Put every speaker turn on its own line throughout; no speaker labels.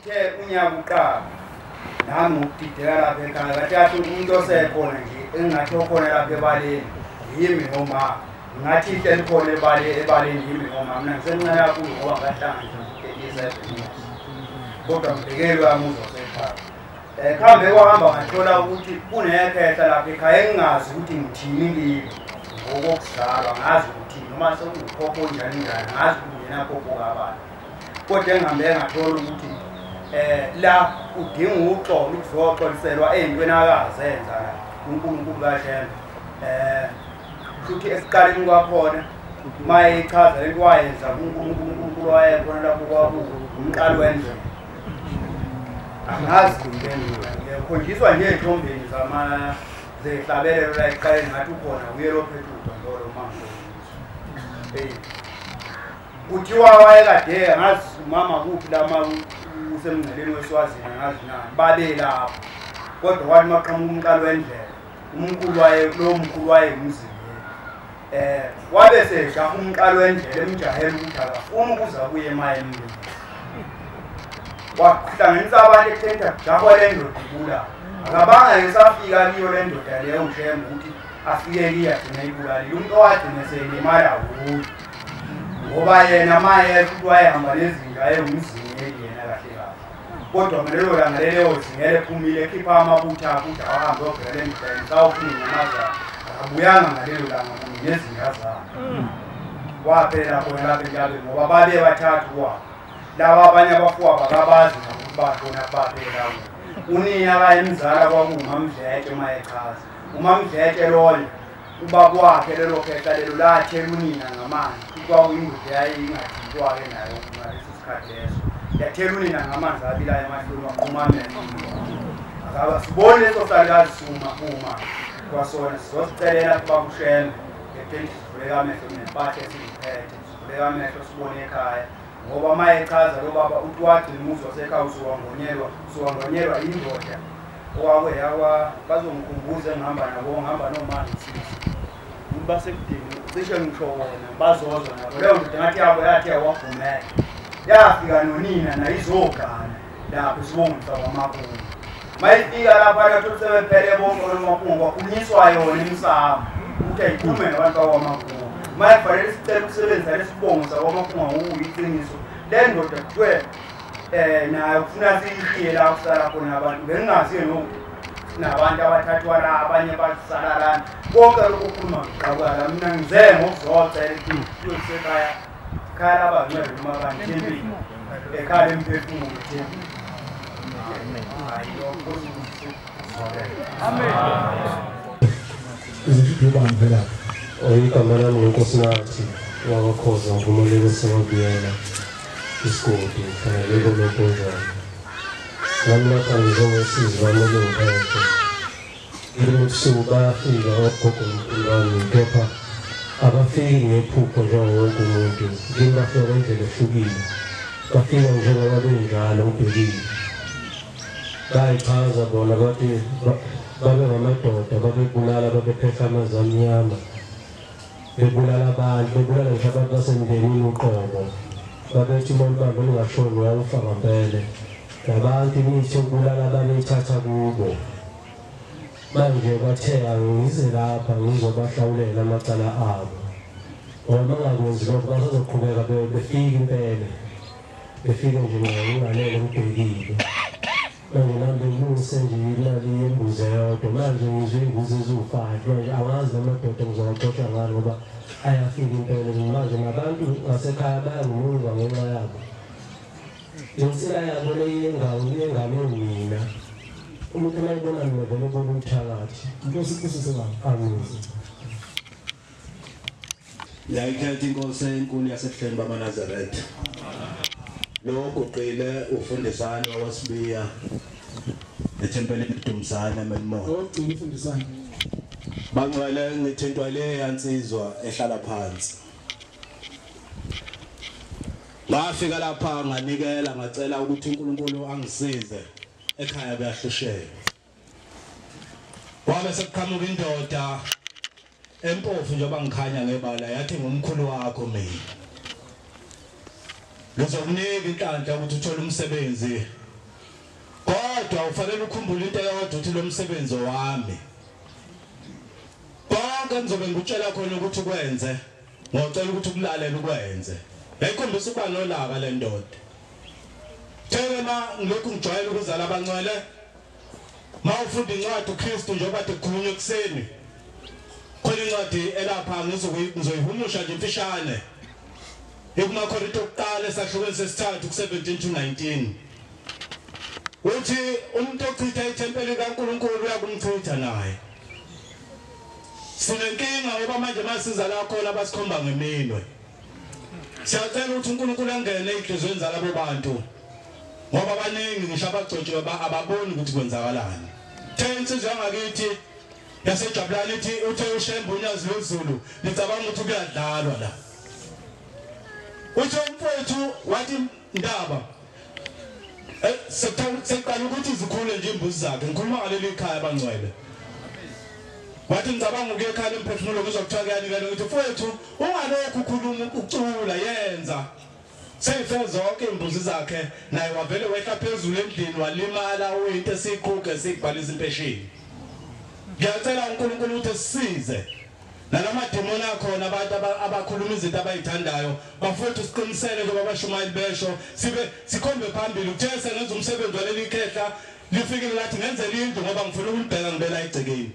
Uthe unyaka uqala nami ngokudideka lapha ekhaya kathi yathi umuntu osekhona nje engingathi okhona lapha ebaleni yimi noma ngathi into elikhona ebaleni yimi noma mina ngisemncane kakhulu ngoba ngahlanga nje 37 years kodwa ngibhekelwe amuzwa osekhaya. Kuhambe kwahamba ngathola ukuthi kunekhehla lapha ekhaya engingazi ukuthi ngithini kilo ngokokuzalwa, ngazi ukuthi noma sekuwukhokho njani njani, ngazi ukuthi ngena khokho kabani, kodwa engihambe ngathola ukuthi la udinga uxolo ukuzoxoliselwa ey'ntweni akazenza la uNkulunkulu kaShembe. Futhi ekuqaleni kwakhona uma echaza lento wayenza kuNkulunkulu, uNkulunkulu wayekhona lapho kwakuwumqali wendlela. Angazi ngikhonjiswa nje ey'thombeni zehlabelelo la ekuqaleni ngathi ukhona uye lo phethe udondolo uma ngibonisa. Kuthiwa wayekade angazi umama kuphi lama usemngceleni weSwazini angazi nani babe lapho, kodwa wathi maqhamuka umqalo wendlela umkhulu waye lo mkhulu waye umzimeli wabe sejaha umqalo wendlela emjahela ukuthi akafuni ukuza kuye emaye emini. Wahlanganisa abantu ekutheni kujahwa le ndoda ibulala, akabanga esafika kiyo le ndoda leyo uShembe ukuthi afike kiyo agcine ibulalile. Umuntu owagcine selimala wuye ngoba yena maye futhi wayehamba nezinja ayengumzingeli yena kahle kahle, kodwa ngalelo langa leleyo zingele ephumile ekhipha amabutho akhe ukuthi awahambe obheka le ndoda yena sawufuna inyamazana, akabuyanga ngalelo langa kunye nezinja zakhe. Waphela khona lapha entabeni ngoba babe bathathu kwabo laba abanye abafowabo akabazi nokuthi bashona baphela kubo. Unina kayemzala kwakuwuMamdletshe uma echaza, uMamdletshe loyo ubaba wakhe lelo khehla lelo lathela unina ngamanzi, kwakuyindoda eyayingathintwa-ke nayo ngaleso sikhathi leso, yathela unina ngamanzi abilayo emahloni waqhuma amehlo. Akaba siboni leso salukazi suma kuma kwasona, sizosicelela kuba kuShembe ekutheni sivuleke amehlo nempahla esiyiphethe, sivuleke amehlo sibone ekhaya, ngoba uma echaza lo baba uthi wagcina umuzi wasekhaya usuwangonyelwa indoda owakweyakwa bazongikhumbuza engihamba nabo ngihamba nomama nosisi ukuthi basekudeni cishe ngisho wona bazozwa nabo leyo ndoda ngathi yabo yathi yakwagumela yafika nonina nayo izogana lapho isibongo sakwaMakhunga. Mayifika lapha yathola sebephele bonke onoMakhunga kwakhulunyiswa yona emsamo ukuthi ayikhulume nabantu bakwaMakhunga. Maye kufanele sicele ukusebenzisa lesibongo sakwaMakhunga ngokuyiqiniso. Le ndoda kuthiwe nayo kufuna siyishiye la kusala khona abantu, bengingazi-ke nokuthi sinabantu abathathwa la abanye basala lana, konke lokhu kukhuluma ngiqhamuka la. Mina ngize ngokuzocela ukuthi kuyosekhaya khaya labangcwele noma banithembile ekhaya lemphefumulo thembile.
Amen.
Izidubani velaphi?
Igama lami nguNkosinathi wakwaKhoza nguMoleko Semabiyela isigodi ngihlala koLomponjwana. Nami lapha ngizongosizi lwami olungiphethe. Ngelinye ubusuku bayafika ogogo nomkhulu wami, kepha abafiki ngephupho njengawo wonke umuntu. Kimi bafika ngendlela ehlukile, bafika njengoba benjalo ngibhekile. Bayichaza bona bathi babe ngamadoda, babebulala, babephehla amanzi amnyama, bebulala abantu, bebulala ngisho abantu basemndenini uqobo. Babethi uma ulibambe lungashoni uyawufa ngampela. Nabantu imithi yokubulala babeyithatha kubo. Manje bathe angize lapha ngizobahlawulela amacala abo, ngoba bangakwenzi lokho basazoqhubeka befike impela, befike nje ngingalele ngibhekile. Manje nami bengilungise nje imali yembuzi eyodwa, manje ngizwe iy'mbuzi eziwu-5. Manje angazi namadoda ngizowaxosha ngani ngoba ayafika impela. Manje nabantu ngasekhaya bayangimuka ngenxa yabo. Insila yabo le yengane mina. Umuntu uma ebona mina vele ubona umthakathi.
Inkosi ikubusise baba.
Amen.
Yayikhetha inkosi enkulu yasebuhleni bamaNazaretha. Lo oguqile ufundisane wakwasibiya ethempelini Dumsane eMelmoth.
Ogcina ufundisane.
Bangcwele, ngithintwa le yansizwa ehlala phansi. Ngafika lapha nganikela ngacela ukuthi uNkulunkulu angisize ekhaya kuyahlusheka. Wabe sekuqhamuka indoda empofu njengoba ngikhanya ngebala, yathi ngumkhulu wakho mina. Ngizokunika inhlanhla ukuthi uthole umsebenzi. Kodwa ufanele ukhumbule into eyodwa ukuthi lo msebenzi wami. Konke ngizobe ngikutshela khona ukuthi ukwenze, ngocela ukuthi ukulalele ukwenze. Yayikhombisa ukuba nolaka le ndoda. Theke ma ngilokhu ngijwayele ukuzala abancwele, ma ufunda incwadi uKristu njengoba kade kukhulunywa ekuseni. Khona incwadi elapha ngizoyihumusha nje imfishane. EkumaKorinto okuqala esahlukweni sesithathu ku17 to 19. Uthi umuntu ochitha ithempeli kaNkuluNkulu uyakumchitha naye. Sinenkinga ngoba manje masiza la khona abasikhomba ngeminwe. Siyacela ukuthi uNkulunkulu angene enhliziyweni zalabo bantu. Ngoba abaningi ngisho abagcotshiwe ababoni ukuthi kwenzakalani. The insizwa yangakithi yaseJabulani ithi uthe uShembe unyazi lwezulu licabanga ukuthi kuyadlalwa la. Uthe umfowethu wathi ndaba seqala ukuthi zikhule nje imbuzi zakhe. Ngikhuluma ngaleli ekhaya abangcwele. Wathi ngicabanga ukuya ekhaya lemphefumulo ngizokuthiwa kuyanikela. Ngithi mfowethu ungalokhu ukhuluma ucula yenza. Seyife zonke imbuzi zakhe naye wavele wehla phezulu endlini walimala uyinto esikhukhe sikubhalisa impesheni. Ngiyacela uNkulunkulu ukuthi sisize. Nalamademoni akhona abantu abakhuluma izinto abayithandayo bafowethu siqinisele njengoba abashumayeli besho sibe sikhombe phambili. Uthe sengenza umsebenzi waleli khehla lifikile lathi ngenzele indlu ngoba ngifuna ukulibheka ngibela egcekeni.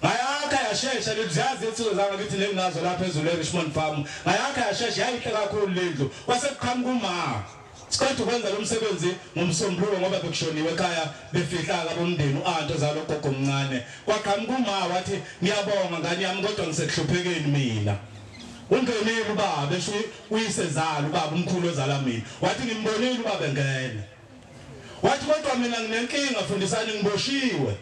Ngayakha yashesha lizazi insizwa zangakithi nenginazo lapha phezulu eRichmond Farm. Ngayakha yashesha yayihle kakhulu lendlu. Kwase kuqhamuka uma siqeda ukwenza lo msebenzi ngomsombuluko ngoba bekushoniwe ekhaya befihla abomndeni uanto zalo gogo omncane. Kwaqhamuka uma wathi ngiyabonga ngani yami kodwa ngisekuhluphekeni mina. Ungenile ubaba esho uyisezalo ubaba umkhulu ozala mina. Wathi ngimbonile ubaba engena. Wathi kodwa mina nginenkinga fundisani ngiboshiwe.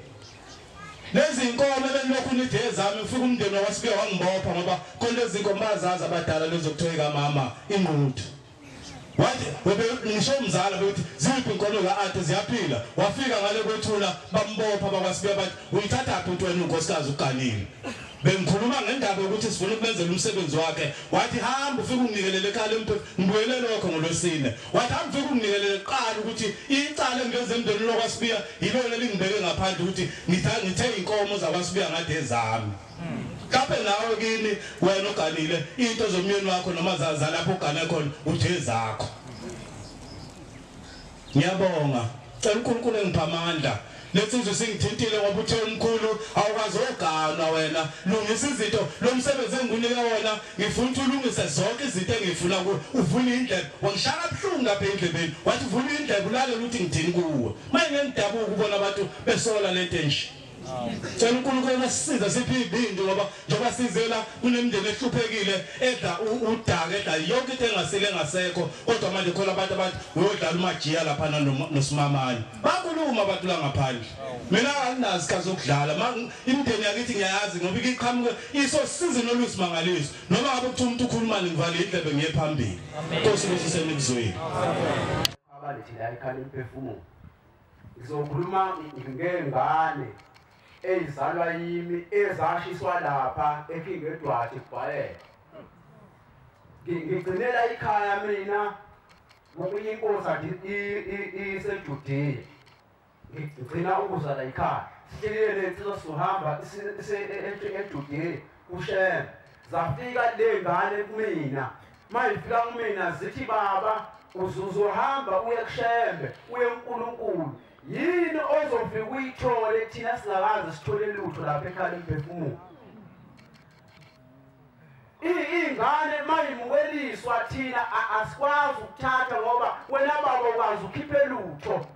Lezi inkomo benilokhu nithi ezami ufika umndeni wasifike wangibopha ngoba khona lezi inkomo bazazi abadala lezo kuthiwa kamama inquthu. Wathi ngisho umzala bethi ziphi inkomo kaAnti ziyaphila. Wafika ngale kwethula bambopha bakwasifika bathi uyithatha phi into wena unkosikazi uganile. Bengikhuluma ngendaba yokuthi sifuna ukumenzela umsebenzi wakhe. Wathi hamba ufike unginikelele ekhaya lemphefumulo ngibuyele lokho ngolwesine. Wathi hamba ufike unginikelele qala ukuthi icala engenze emndenini wakwaSibiya yilona lingibeke ngaphandle ukuthi ngithe inkomo zakwaSibiya ngade ezami. Kaphe nawe kini wena oganile into zomyeni wakho noma zalapho ogane khona uthe zakho. Ngiyabonga. Cela uNkulunkulu engipha amandla. Lensizwe singithintile ngoba uthe umkhulu awukwazi oganwa wena lungisa izinto lo msebenzi engikunike wona ngifuna ukuthi ulungise zonke izinto engifuna kuwe. Uvula indlebe wangishaya kabuhlungu lapha endlebeni wathi uvula indlebe ulalele ukuthi ngithini kuwe. Manje ngidabuka ukubona abantu besola lento enje. Cela uNkulunkulu asisize siphe ibindi ngoba njengoba sizela kunemindeni ehluphekile edla udaka edla yonke into engasile engasekho kodwa manje khona abantu abathi uyodlala umajiya lapha nosimamane. Bakhuluma abantu la ngaphandle. Mina anginazi isikhathi sokudlala imindeni yakithi ngiyayazi ngoba iqhamuke iso size nolusimangaliso noma ngabe kuthiwa umuntu ukhuluma ngivale indlebe ngiye phambili. Nkosi busise nikuzwile.
Abalethi la ekhaya imphefumulo. Ngizokhuluma ngengane eyizalwa yimi ezashiswa lapha eKing Edward kubhalele. Ngigcinela ikhaya mina ngokunye inkosi athi iseJudiya. Ngigcina ukuzala ikhaya. Sihlelile lensizwa sohamba eJudiya kuShembe. Zafika le ngane kumina. Mayifika kumina zithi baba uzohamba uye kuShembe uye uNkulunkulu. Yini ozofika uyithole thina singakaze sithole lutho lapha ekhaya lemphefumulo. Ingane mayimukeliswa thina asikwazi ukuthatha ngoba wena baba ukwazi ukhiphe lutho.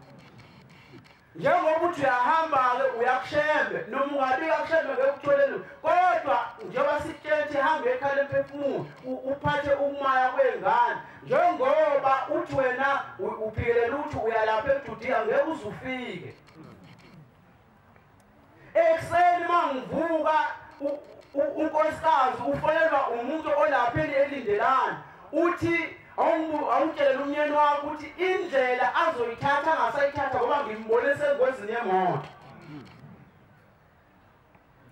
Njengoba uthi uyahamba-ke uyakuShembe noma ungabika kuShembe ngeke uthole lutho kodwa njengoba sikutshela hamba ekhaya lemphefumulo uphathe ukumaya kwengane njengoba uthi wena uphikelela uthi uyalapha eJudiya ngeke uze ufike. Ekuseni mangivuka unkosikazi ufonelwa umuntu olapha elindelana uthi awutshele umyeni wakho ukuthi indlela azoyithatha angasayithatha ngoba ngimbone sengozini yemoto.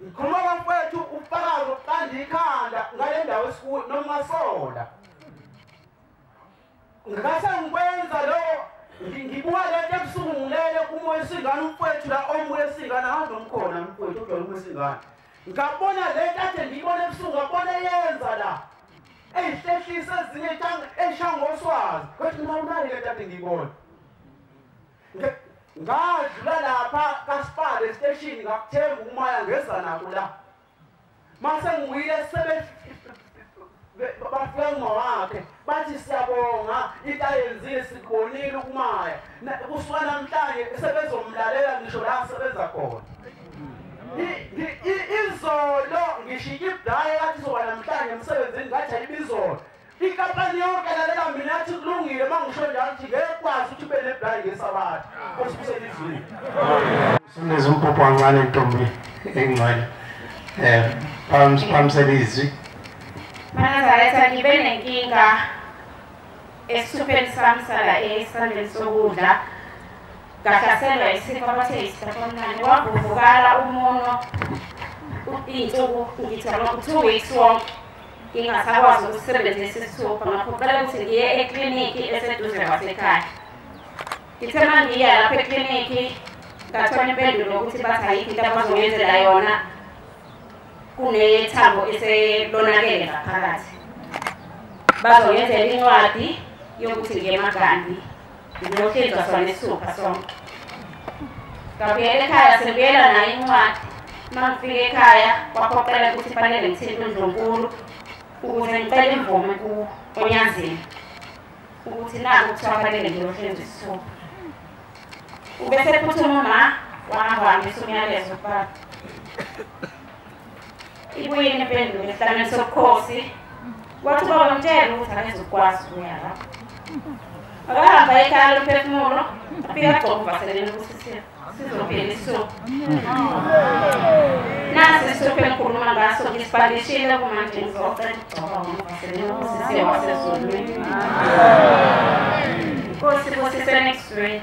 Ngikhuluma bafowethu ufakazi oqanda ikhanda ngale ndawo esikuyo noma sola. Ngase ngikwenza lo ngibuka lento ebusuku ngilele kumoya. Wamukela umfowethu la omukela ngazi nomkhona umfowethu ujwayele ukumesingane. Ngabona le nto ade ngiyibona ebusuku, ngabona yenza la eyihlehlisa ezinye eshangoswazi. Kwathi mina unayo le nto ade ngiyibona. Ngadlula lapha kaSpar esiteshini ngakuthenga umaya ngeza nako la. Mase ngiyile bafika ngowakhe bathi siyabonga into ayenzile sikubonile ukumaya. Kusuka namhlanje sebezomlalela ngisho la asebenza khona. Izolo ngishiya ibhayi athi soba namhlanje emsebenzini ngathi ayibizolo. Inkampani yonke lalela mina athi kulungile mangisho njalo ukuthi ngeke kwazi ukuthi ube nebhayi ngesabatha. Nkosi kuselizwini.
Usindeze umpopho kancane ntombi engcwele. Phamselizwi.
Manazaretha ngibe nenkinga esithupheni sami sala esandleni sokudla. Ngahlaselwa isifo abathe isihlafamnandi, wavuvukala umuno iy'nsuku ngithi 2 weeks wonke ngingasakwazi ukusebenzisa isithupha. Ngaphoqela ukuthi ngiye ekliniki eseduze kwasekhaya. Ngithe uma ngiya lapho ekliniki ngathola impendulo yokuthi bathi ayikho into abazoyenzela yona, kunethambo eselonakele ngaphakathi. Bazoyenzela incwadi yokuthi ngiye eMagandi ngiyohlinzwa sona isithupha sonke. Ngabuyela ekhaya sebuyela nayo incwadi. Uma ngifika ekhaya kwaphoqela ukuthi fanele ngithinte uNdlunkulu ukuze ngicele imvume kuOnyazini ukuthi naku kuthiwa fanele ngiyohlinzwa isithupha. Ubese phuthuma uma wahamba wahambisa umyalezo kubaba. Ibuyile impendulo esihlalweni sobukhosi. Wathi ubaba mtshele ukuthi akezukwazi ukuya lapho. Akahamba ekhaya lomphefumulo, afika agcoba uvaseleni ukuthi sizophela isithupha. Nasi isithupha engikhuluma ngaso ngisibhalishile kumanje ngizocela ukugcoba ngovaseleni ukuthi wasezulwini. Nkosi busise next week.